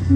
သ့ၣ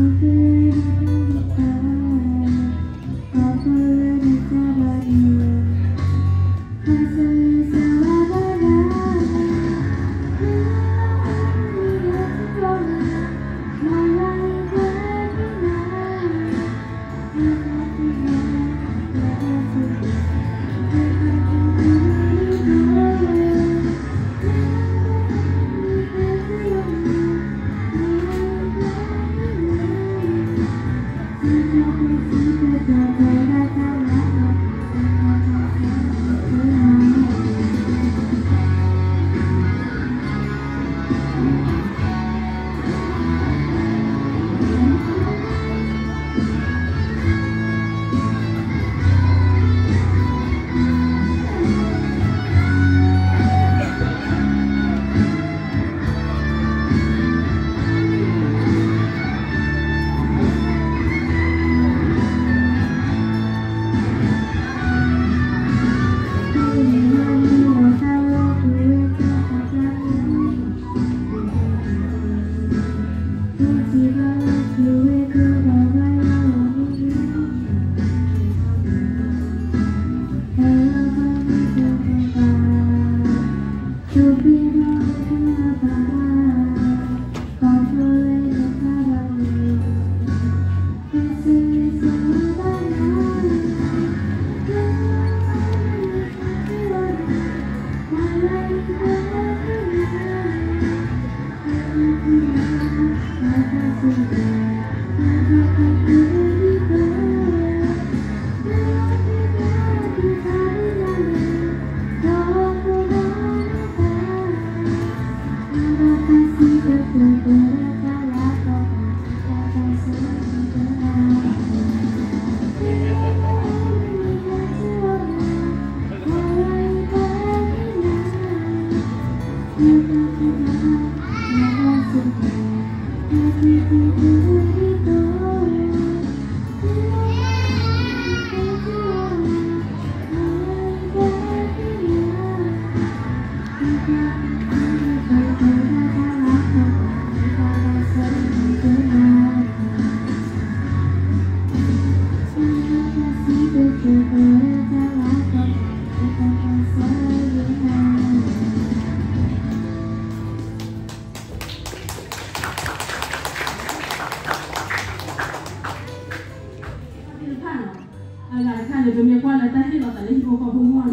်တဖၣ်နီၤ, အဂၤတခါန့ၣ် ပမ့ၢ်ကွၢ်လၢတၢ်ဟ့ၣ်လီၤသးလၢဟံၣ်ဖိဃီဖိ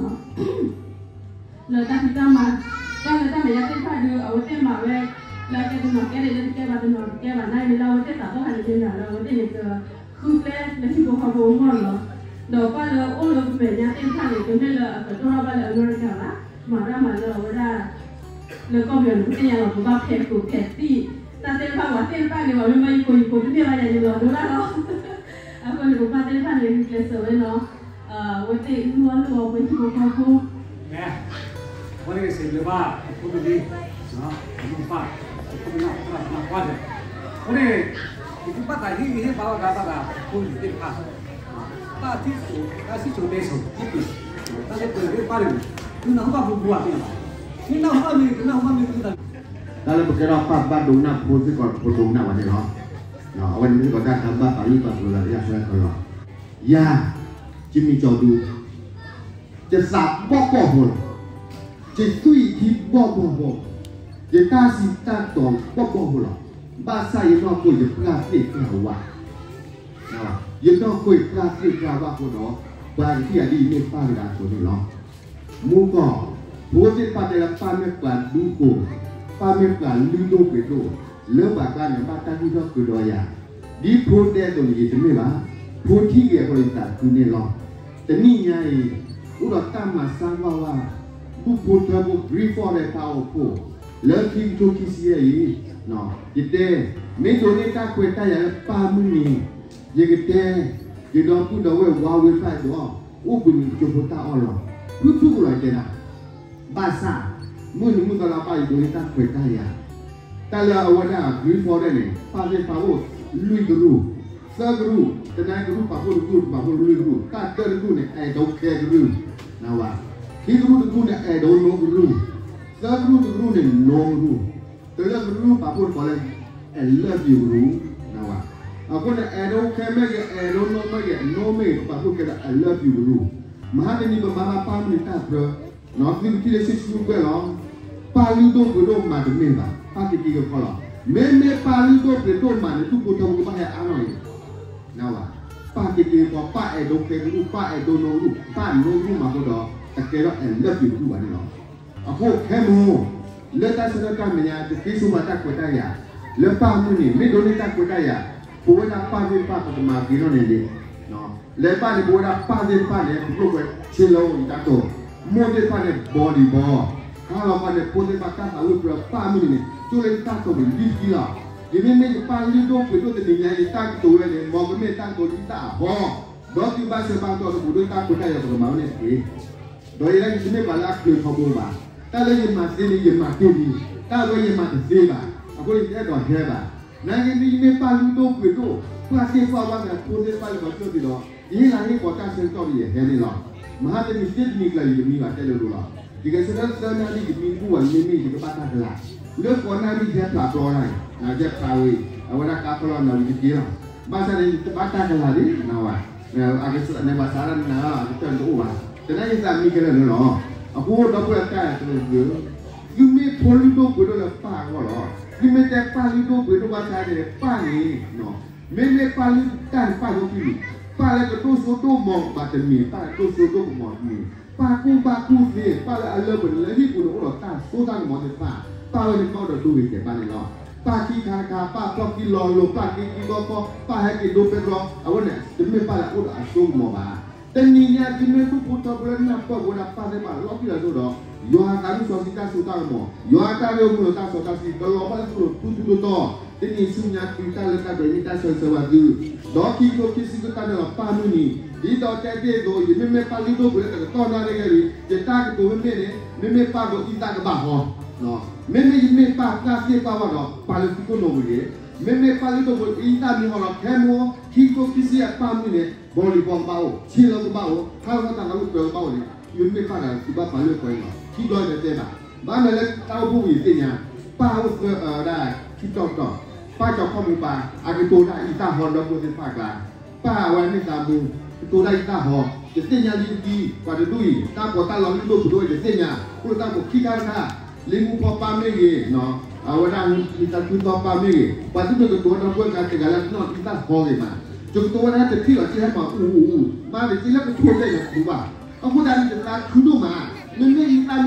အဂီၢ်နီၤ, လၢတၢ်ဖံးတၢ်မၤ, တၢ်လၢတၢ်မဲာ်ညါသ့ၣ်တဖၣ်ဒီး အဝဲသ့ၣ်မၤဝဲ လၢကဲတနီၤကဲန့ၣ် လၢတကဲဘၣ်တနီၤတကဲဘၣ် နာ်က့လၢအဝဲသ့ၣ်သးဘီၣ်ခါန့ၣ် မ့ၢ်မ့ၢ်လၢအဝဲသ့ၣ်န့ၣ် ကဃုကျဲလၢဟံၣ်ဖိဃီဖိအဂီၢ်နီၤ, ဒီးကွၢ်လၢအိၣ်လၢပမဲာ်ညါသ့ၣ်တဖၣ်န့ၣ် တမ့ၢ်လၢအကတိၢ်ထီၣ်ဘၣ်လၢအမဲရကၤဘၣ်, မၤတၢ်မၤလၢအဝဲဒၣ် လၢကီၢ်ပယီၤန့ၣ် ပသ့ၣ်ညါလီၤ ပဘၣ်ဖဲးခိၣ်ဖဲးသံၣ်, တၢ်သ့ၣ်တဖၣ်ပှၤသ့ၣ်တဖၣ်န့ၣ် ပှၤမ့ၢ်ဘၣ်ယကိးယကိးတန့ၢ်ဘၣ်ယၤယလီၤဒိလၢ်လီၤ, အဃိန့ၣ် ပပၢ်သ့ၣ်တဖၣ်န့ၣ် ဂုာ်ကျဲးစၢးဝဲနီၤ, အဝဲသ့ၣ်လူအီၣ်လူအီပှဲၤဟံၣ်ဖိဃီဖိ အဃိန့ၣ် စံးဘျုးဘၣ် အဖိမုၣ်လံ, အမိၢ်ပၢ် အခိၣ်ပနၢ် သရၣ်သမါကွၢ်စၢၤ, အဃိန့ၣ် ယကဘၣ်သးဟ့ၣ်ဂံၢ်ဟ့ၣ်ဘါဝဲဒၣ်ဘၣ်သးအဖိအလံၤသ့ၣ်တဖၣ်, တၢ်စံၣ်စိၤ တၢ်စံၣ်စိၤတဲစိၤ တၢ်လၢပှဲၤသ့ၣ်တဖၣ်န့ၣ် သုနၢ်ဟူဘၣ်ဘူးဘူးဘၣ်သ့ၣ်ညါဘၣ်, မ့ၢ်နၢ်ဟူဘၣ်မ့ၢ် တနၢ်ဟူဘၣ်မ့ၢ်သုသး တၢ်လၢပကဲထီၣ်ပၢ်ဘၣ်ဒိကနၣ်ဖိစ့ၢ်ကီး ဖိဒိကနၣ်ဝဲန့ၣ်လီၤ, အဝဲန့ၣ်မ့ၢ်စ့ၢ်ကီးတၢ်တၢ်ဘၣ်ပာ်လုၢ်ပာ်ပှ့ၤလီၤယၤဆၢကလီၤ, ယၤ ယမ့ၢ်ကၠီဒူ ယသးဘီၣ်ဘီၣ်ဖိလီၤ, ယသွံၣ်ထံဘီၣ်ဘီၣ်ဖိ, ယတၢ်စံးတၢ်ကတိၤဘီၣ်ဘီၣ်ဖိလီၤ, ဘၣ်ဆၣ်ယနီၢ်ခိယပျၢ်သ့ၣ်ပျၢ်ဝၣ်, ယနီၢ်ခိယပျၢ်သ့ၣ်ပျၢ်ဝၣ်အဃိဒီး ပှၤကထံၣ်ယၤဒ်အမ့ၢ်ပၢ်တဂၤအသိးန့ၣ်လီၤ. မူကီၢ်, ဖိသ့ၣ်တဖၣ်တဲလၢပၢ်မ့ၢ်ပှၤဒူကိၢ်, ပၢ်မ့ၢ်ပှၤလုၢ်ဒိၣ်ပှ့ၤဒိၣ်, လၢပှၤကျါန့ၣ် ဘၣ်တၢ်ဂံၢ်ထီၣ်ကုာ်ဒီးယၤ, ဒ်ဖိတဲအသိးန့ၣ် ယတမ့ၢ်ဘၣ်, ဖိထံၣ်ဂ့ၤအဃိဒီးယသးခုန့ၣ်လီၤ. တနံၣ်ညါအံၤ အိၣ်ဒီးတၢ်မၤစၢ်ဝါဝါ, ဘူၣ်ဖိထၢဖိ Green Forest တၢ်အိၣ်ဖှိၣ်, လၢခံကထိခံဆံယဲၢ်အံၤ, ယတဲ, မ့ၢ်ဒိးန့ၢ်တၢ်ခွဲးတၢ်ယာ်လၢပၢ်မုၢ်နံၤ, ယကတဲ, ယဒီပုၢ်ဒီဝဲၢ်ဝါဝ့ၤဖးဒိၣ်, အိၣ်ဘှံးနံၤကၠိဖိတၢ်အီၣ်လီၤ, ဖုၣ်ဖုၣ်ကလီၤတဲဒၣ် ဘၣ်ဆၣ်, မုၢ်နံၤမုၢ်သီလၢပၢ်ယဒိးန့ၢ်တၢ်ခွဲးတၢ်ယာ်, တၢ်လၢအဝဲဒၣ် Green Forest န့ၣ် ပၢ်သ့ၣ်တဖၣ်အိၣ်လွံၢ်ကရူၢ်, သၢကရူၢ်, တနၤကရူၢ်ပာ်ဖှိၣ်တကရူၢ် ပာ်ဖှိၣ်လွံၢ်ကရူၢ်, တၢ်တၢတကရူၢ်န့ၣ် အဲၣ်ဒိးခဲကရူၢ်, နဝၤ, ခံကရူၢ်တကရူၢ်န့ၣ် အဲၣ်ဒိးနိကရူၢ်, သၢကရူၢ်တကရူၢ်န့ၣ် နိကရူၢ်, တလၢကရူၢ်ပာ်ဖှိၣ်တကိးလၢ အဲၣ်လၢၣ်ပျူၤကရူၢ်, နဝၤ, အဃိန့ၣ် အဲၣ်ဒိးခဲမ့ၢ်ဂ့ၤ အဲၣ်ဒိးနီၢ်မ့ၢ်ဂ့ၤ နီၢ်မ့ၢ်ဂ့ၤ ပပာ်ဖှိၣ်ကဲဒီး I love you ကရူၢ်, မဟါတနံၤပမၤဘၣ်ပၢ်မုၢ်နံၤတၢ်ပြၢ, သုကထံၣ်လၢဆံဆံကွဲၢ်လီၤ. ပၢ်လုၢ်ဒိၣ်ပှ့ၤဒိၣ်မးတမ့ၢ်ဘၣ်, ပၢ်က့ၤက့ၤကခီလီၤ. မ့မ့ၢ်ပၢ်လုၢ်ဒိၣ်ပှ့ၤဒိၣ်မးန့ၣ် ဒူၣ်ဖိထၢဖိကဘၣ်ဟဲအါနီၢ်အံၤ နဝဲ, ပၢ်က့ၤက့ၤကခီ, ပၢ်အဲၣ်ဒိးခဲကရူၢ်, ပၢ်အဲၣ်ဒိးနီၢ်ကရူၢ်, ပၢ်နီၢ်ကရူၢ်မးအဃိဒီး အကဲထီၣ် I love you ကရူၢ်ဘၣ်န့ၣ်လီၤ. အဃိခဲမိၢ် လၢတၢ်ဆၢကတီၢ်မဲာ်ညါ တသ့ဆိပာ်တၢ်ခွဲးတၢ်ယာ်, လၢပၢ်မုၢ်နံၤ မ့ၢ်ဒိးန့ၢ်တၢ်ခွဲးတၢ်ယာ်, ပဝဲဒၣ်ပၢ်သ့ၣ်တဖၣ် ပကမၤက့ၤထီၣ်န့ၣ်လံ. လဲၤဘၣ်န့ၣ် ပဝဲဒၣ်ပၢ်သ့ၣ်တဖၣ်န့ၣ် ပကျိၣ်ခွဲးဆ့လၢအအိၣ်ယတၢ်တိာ်, မိၢ်သ့ၣ်တဖၣ်န့ၣ် volleyball, ဟါလီၤခီန့ၣ် ဖိသ့ၣ်တဖၣ် တၢ်သးဝံၣ်ပြၢ ပၢ်မုၢ်နံၤန့ၣ် ကၠိလၢယတၢ်တိာ်ပလံၤခံလီၤ. ယမ့မ့ၢ်ယပၢ်လုၢ်ဒိၣ်ပှ့ၤဒိၣ်တနံၤညါ ယတၢ်ကတိၤဝဲန့ၣ် မ်ကမ့ၢ်တၢ်ကတိၤလၢယသးအဟီ, ဒီးသုဘၣ်ဆၢဘၣ်ကတီၢ်တပူၤ ဒ်တၢ်ခွဲးတၢ်ယာ်ပကမၤဝဲန့ၣ်တက့ၢ်. ဒီးယဲယတမ့ၢ်ပှၤလၢအချုးထီဘိဘၣ်, တၢ်လၢယမၤသ့န့ၣ် ယမၤသ့လံ, တၢ်ဝဲယမၤတသ့ဘၣ်, အဃိန့ၣ် ယတအဲၣ်ဒိးဟဲဘၣ်. နာ်က့ မ့မ့ၢ်ပၢ်လုၢ်ဒိၣ်ပှ့ၤဒိၣ်, ပှၤသ့ၣ်ပှၢ်ဝဲသး ဖိသ့ၣ်တဖၣ်လၢပှၤကၠိၣ်သံဒီး ယဟ့ၣ်လၤဟ့ၣ်ကပီၤတၢ်ဆၢကတီၢ်ဒီးယဟဲန့ၣ်လီၤ. မဟါတနံၤသ့တနံၤကျၢၤ ယတမံဘၣ်တဲလိၤလိၤလီၤ. ယကဆၢထၢၣ်သၢနၣ်ရံၣ် ယမံဘူၣ်ဘၣ် မ့မ့ၢ် ယကဘၣ်တၢ်ကလၤ, လၢဃိးနၣ်ရံၣ် ယဟဲဖျးပျီတၢ်အံၤ, ယဟဲဖျးဝဲအံၤ, အဝဲဒၣ်ကါဖီလီၤနၤဝံၤတက့ၢ်လီၤ. ဘၣ်ဆၣ်န့ၣ် ယတဘၣ်တၢ်ကလၤလံ နဝဲ, အကစၢ်န့ၣ် ဘၣ်ဆၣ်ဒၣ်နၤ အကတၢၢ်တအိၣ်ဘၣ်, တနာ်ယသးမံခဲလၢာ်န့ၣ်လီၤ. အဃိဒီပုၢ်ဝဲၢ်တၢ်အဲၣ်တရံး, သုမ့ၢ်ဖိလုၢ်ဒိၣ်ပှ့ၤဒိၣ်လၢပၢ်အဂီၢ်လီၤ. သုမ့ၢ်တဲပၢ်လုၢ်ဒိၣ်ပှ့ၤဒိၣ်ဘၣ်ဆၣ်န့ၣ် ပၢ်န့ၣ် မ့မ့ၢ်ပၢ်လုၢ်တၢ်န့ၣ် ပၢ်ဒိၣ်ကံၢ်လံ, ပၢ်လၢကဒိၣ်စိဒိၣ်ကမီၤဘၣ်တမ့ၢ်, ပၢ်လၢဒိၣ်စိဒိၣ်ကမီၤတမ့ၢ်, ပၢ်ကူၣ်ဘၣ်ကူၣ်သ့, ပၢ်လၢအလၢပှဲၤန့ၣ် လၢဟံၣ်ပူၤန့ၣ်အိၣ်ဒီးတၢ်စိတၢ်ကမီၤသ့ၣ်တဖၣ်, ပၢ်ဝဲန့ၣ် ပၢ်အိၣ်ဒီးဒိဂ့ၤတဲာ်ဘၣ်န့ၣ်လီၤ. ပၢ်ခံခါတခါ, ပၢ်ဖီၣ်ခံလီၤလိၤ, ပၢ်က့ၤက့ၤကီကီ, ပၢ်ဟဲက့ၤဒိဖဲတြီ, အဝဲန့ၣ် တမ့ၢ်ပၢ်လၢအအိၣ်ဒီးအစိကမီၤဘၣ်. တနံၤညါ သုမ့ၢ်ဒူၣ်ဖိထၢဖိလၢနၢ်ပၢၢ်ဝဲဒၣ်ပၢ်သ့ၣ်တဖၣ်လီၤတံၢ်လီၤဆဲးဒီး, ယွၤအသးမုၢ်စီဆှံတၢ်စိတၢ်ကမီၤ, ယွၤအတၢ်ဂ့ၢ်မူလီၤတၢ်စီတၢ်ဆှံ ကလီၤဘၣ်လၢသုလိၤထူထူတီတီ, တနံၤဆူညါတုၤတၢ်လၢတၢ်ဒွဲၣ် မ့ၢ်တၢ်ဆၢဂ့ၤဆၢဝါသု, ဒီးခံကထိခံဆံသၢနံၣ်လီၤ ပၢ်မုၢ်နံၤ, ဒ်သိးတဲတ့ၢ်အသိး ယမ့မ့ၢ်ပၢ်လုၢ်ဒိၣ်ပှ့ၤလၢတကတီၢ်နၣ်ရံၣ်ဂ့ၤလံ, ယတၢ်ကတိၤမ့မ့ၢ်န့ၣ် မ့မ့ၢ်ပၢ်ဒိးအံသၣ်ကဘၣ်ဟီ, မ့မ့ၢ်ယမ့ၢ်ပၢ်တၢ်သ့ၣ်ပၢ်ဝဲဒီး ပၢ်လၢသုခိၣ်နူာ်ပူၤဂ့ၤ, မ့မ့ၢ်ပၢ်လုၢ်ဒိၣ်ပှ့ၤအံသၣ်မ့ၢ်ဟီဒီး ခဲမိၢ် ခံကထိခံဆံအပၢ်မုၢ်နံၤန့ၣ် volleyball ကဘၣ်အိၣ်, ဆ့လၢကဘၣ်အိၣ်, ဟါလီၤခီတၢ်သးဝံၣ်ပြၢကဘၣ်အိၣ်န့ၣ် ယမ့ၢ်ပၢ်ဒီးသုဘၣ်ပာ်လၢပှဲၤလီၤ. ခံဘျီယတဲဘၣ်, ဘၣ်မနုၤလၢတၢ်အိၣ်ဖှိၣ်ဝံၤယသ့ၣ်ညါ, ပၢ်အိၣ်သၢအဒၣ်ခံတီၤတီၤ, ပၢ်ကၠီၤခီၣ်မူပၢ် အကတိၤတၢ်အံသၣ်ဟီဒီပုၢ်ဝဲၢ်သ့ၣ်တဖၣ်အကျါ, ပၢ်အဝဲမ့ၢ်သးမူ, ကတိၤတၢ်အံသၣ်ဟီ, ယသ့ၣ်ညါလံတက့ၢ်, ပှၤတဒူၣ်အံၤ တၢ်ပီးတၢ်လီလုၢ်ဒိၣ်ပှ့ၤဒိၣ်ယသ့ၣ်ညါ, အိၣ်လၢတၢ်ပိာ်ခံခါတခါ, လံမူဖီပၢ်မ့ၢ်ဂ့ၤ, အဝဲဒၣ်မံသးခုသီပၢ်မ့ၢ်ဂ့ၤ, ပှၤသုတကတိၤဝဲဒီပုၢ်ဝဲၢ်ကျါတဂၤလၢနီၢ်အံသၣ်ဟီဂ့ၤမး, ယကတိၤဝဲဒၣ်တထံၣ်လီၤ ကဟဲမၤအူအူအူ, မၤန့ၣ်က့လၢကထိတဲာ်လီၤတပူၤဘၣ်. အဃိသတးန့ၣ် ယသးခုဒိၣ်မး, မ့မ့ၢ်အံသၣ်မ့ၢ်ဟီ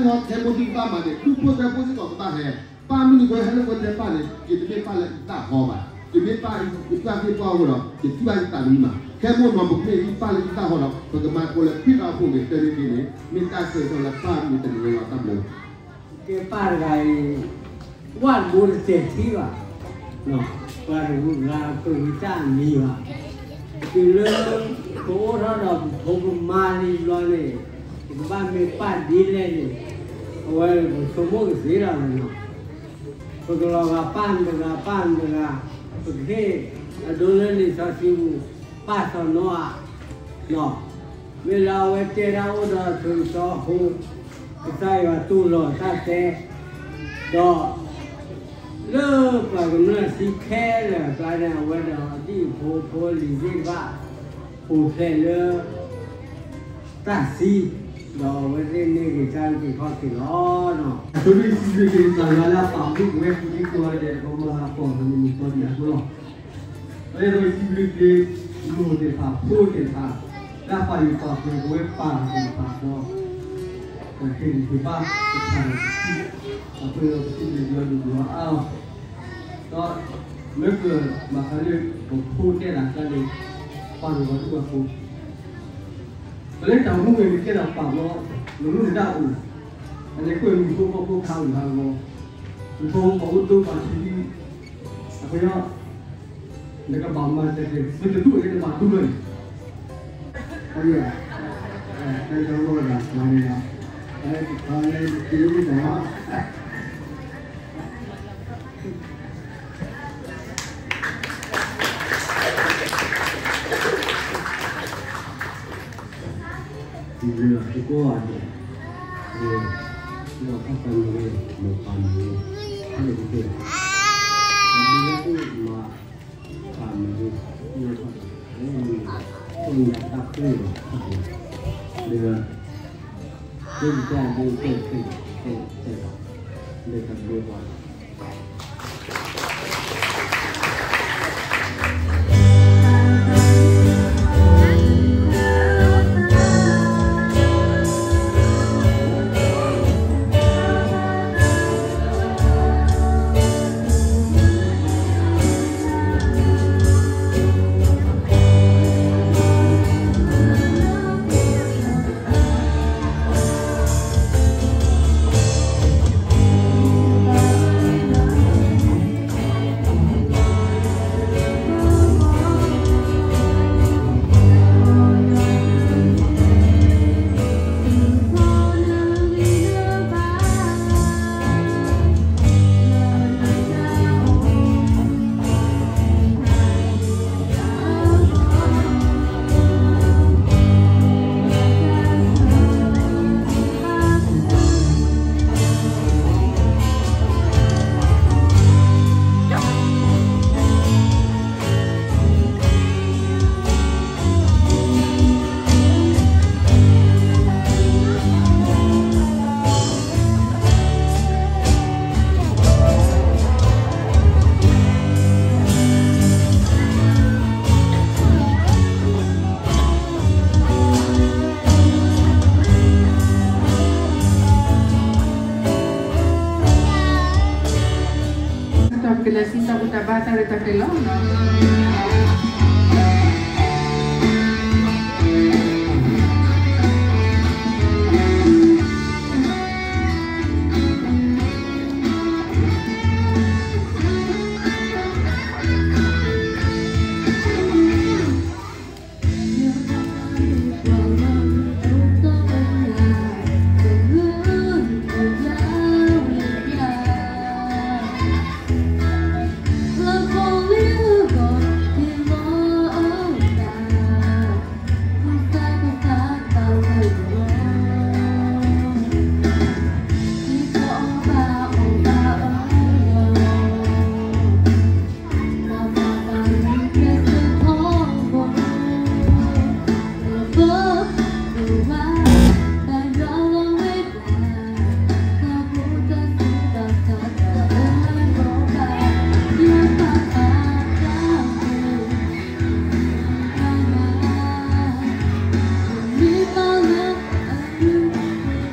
ခဲမိၢ်သုကဘၣ်မၤန့ၣ် ဒူၣ်ဖိထၢဖိစ့ၢ်ကီးကဘၣ်ဟဲ, ပၢ်မုၢ်နံၤဖိဟဲလၢပှဲၤတဲပၢ်န့ၣ် ယတမ့ၢ်ပၢ်လၢအံသၣ်ဟီဘၣ်, ယမ့ၢ်ပၢ်ယပှၢ်သ့ၣ်ပှၢ်အဃိဒီး ယထံၣ်ဘၣ်ယသးတမံၤမး, ခဲမိၢ်နီၢ်ပကမ့ၢ်အံပၢ်လၢအံသၣ်ဟီဒီး ပကမၤကိးလၢခရံာ်တၢ်အိၣ်ဖှိၣ်ဂ့ၤ တၢ်န့ၣ်ဂ့ၤန့ၣ် မ့ၢ်တၢ်ဆၢကတီၢ်လၢပၢ်မုၢ်တနံၤဝဲလီၤ တၢ်ဘျုး ကဲပၢ်တဂၤအံၤ ဝၣ်တဘိတစဲးထံဘၣ်, ပှၤတဂၤကဝံၤတၢ်အမံၤဘၣ်, တုၤလၢ ပအိၣ်ထီၣ်ဒီးပဖိကမါလံဘျီန့ၣ်, ပကဘၣ်မ့ၢ်ပၢ်ဒ်လဲၣ်န့ၣ်, အဝဲပဆိကမိၣ်ကသ့လီၤန့ၣ်လီၤ. ပကလီၤဂာ်ပၢ်မတဂၤ ပၢ်မတဂၤ, ပကဟ့ၣ်အဒိလၢလံာ်စီဆှံပူၤ ပၢ်စီၤနိအၤ မ့ၢ်လၢအဝဲတဲတၢ်အိၣ်ဒီးအစိၤအကတီၢ်အဃိ, ကစၢ်ယွၤတူၢ်လိာ်တၢ်တဲ, ဒီး လၢပှၤကမျၢၢ်ဆံခဲလၢာ်အကျါန့ၣ် အဝဲဒီးအဒံၣ်အဖိအဖိအလံၤသ့ၣ်တဖၣ် ပိာ်ဖျဲးလၢ တၢ်သံ, ဒီးအဝဲသ့ၣ်န့ၢ်က့ၤတၢ်အုၣ်က့ၤခီၣ်က့ၤလီၤ. အဆိဒံၣ်စံးဘျုးက့ၤပၢ်ယွၤလၢအပာ်မူပဝဲ ပူၤဒံကိးဂၤဒဲး ဒီးမၤလၤကပီၤမုၢ်နံၤမုၢ်သီဒံးအဃိလီၤ. အဝဲဒၣ်စံးဘျုးက့ၤ မိၢ်သ့ၣ်တဖၣ် ဖိသ့ၣ်တဖၣ် လၢအပာ်လုၢ်ပာ်ပှ့ၤပဝဲပၢ်သ့ၣ်တဖၣ်ဒီး ပဟ့ၣ်ဂံၢ်ဟ့ၣ်ဘါတဖၣ်န့ၣ် အဃိဒီးပစံးဘျုးက့ၤယွၤဒိၣ်ဒိၣ်အါအါလီၤ. ဒီး မ့ၢ်ကမၤသးလၢ ပဖိတဲတၢ်ကျါန့ၣ် ပၢ်န့ၣ်ပှၤဒူပှၤဖိ ပလၢတၢ်မူဝဲန့ၣ်ကဲဒီးပာ်ဘျီ နလူန့ၣ်တၢ်အိၣ်, အန့ၣ်ကွဲးမံၤဖိဃီဖိခါအုၣ်ဟးဂီၤ, မံၤဖိဃီဖိအိၣ်ဒိပာ်ထံဒံး, အဃိဒီး နကဘၣ်မၤစၢၤက့ၤ ပတဒူၣ်အံၤနဘၣ်ဒူလီၤအံၤ, အဒၣ်, တၢ်ကီဝဲဒၣ်မၤန့ၣ်လီၤ, တၢ်လၢတၢ်လၢတၢ်လၢ စံးဘျုးအီၤသကိးအီၤ, ဒီးဖးသးမ့ၢ်ဂ့ၤ, မိၢ်ပၢ်မ့ၢ်ဂ့ၤ, ဖးလၢတက့ၢ်, အဒုးလၢသူၣ်မၤ ပၢ်မ့ၢ်ဂ့ၤ, လၢတၢ်ဃ့ၢ်လီၤ, လၢ သ့ၣ်တၢ်ဒ်သ့ၣ်သ့ၣ်သ့ၣ်သ့ၣ်လီၤ, လၢတၢ်ဒိၣ်ဘၣ်လီၤ. တၢ်ကလဲၤဆူတၢ်ဘူၣ်တၢ်ဘါတၢ်ရဲၣ်တၢ်ကျဲၤလီၤ.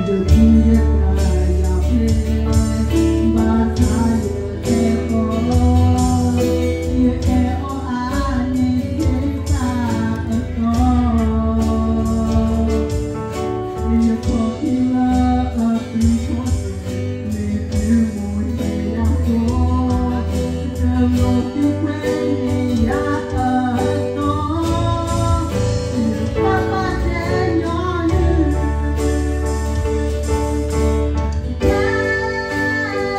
ယသူယသးယၤဖျဲး, ဘၣ်ဆၣ်ယအဲၣ်အီၤ, ယအဲၣ်အီၤအါန့ၢ်က့ၤတၢ်အသီ, ယခီၣ်ထံလၢအသွံၣ်ဖိ, မ့ၢ်သုမိၢ်ဟ့ၣ်ယၤဃိ, တလိၣ်သုခွဲးန့ၢ်ယၤအသီ, ယပၢ်ပၢ်တဲညီနုၢ် ယဲအံၤ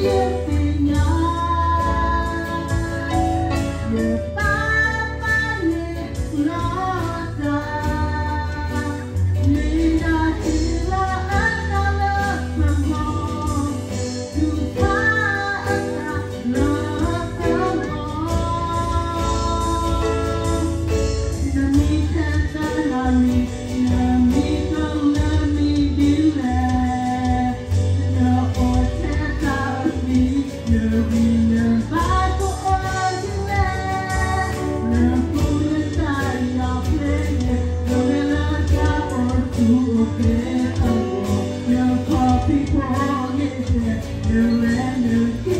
ယသ့ၣ်ညါ, ယပၢ်ပၢ်န့ၣ်လီၤတၢ်, မ့ၢ်ဒၣ်ဟ့ၣ်လီၤအသးလၢပဂီၢ်, ဒုးဖျါအသးလၢပဂီၢ်, နမ့ၢ်ထဲတနၣ်ရံၣ်, နမ့ၢ်ကလၢမ့ၢ်ဒ်လဲၣ်, နအိၣ်ထဲတၢ်အသွံၣ်, နဂံၢ်နဘါကအိၣ်ဒ်လဲၣ်, နဃိနတၢ်ယၤဖျဲးန့ၣ်, နဝဲလၢတၢ်အိၣ်ဆူၣ်အိၣ်ချ့အဂီၢ်, နခီၣ်ဖံးဖိဂ့ၤဒဲး, နရဲနက့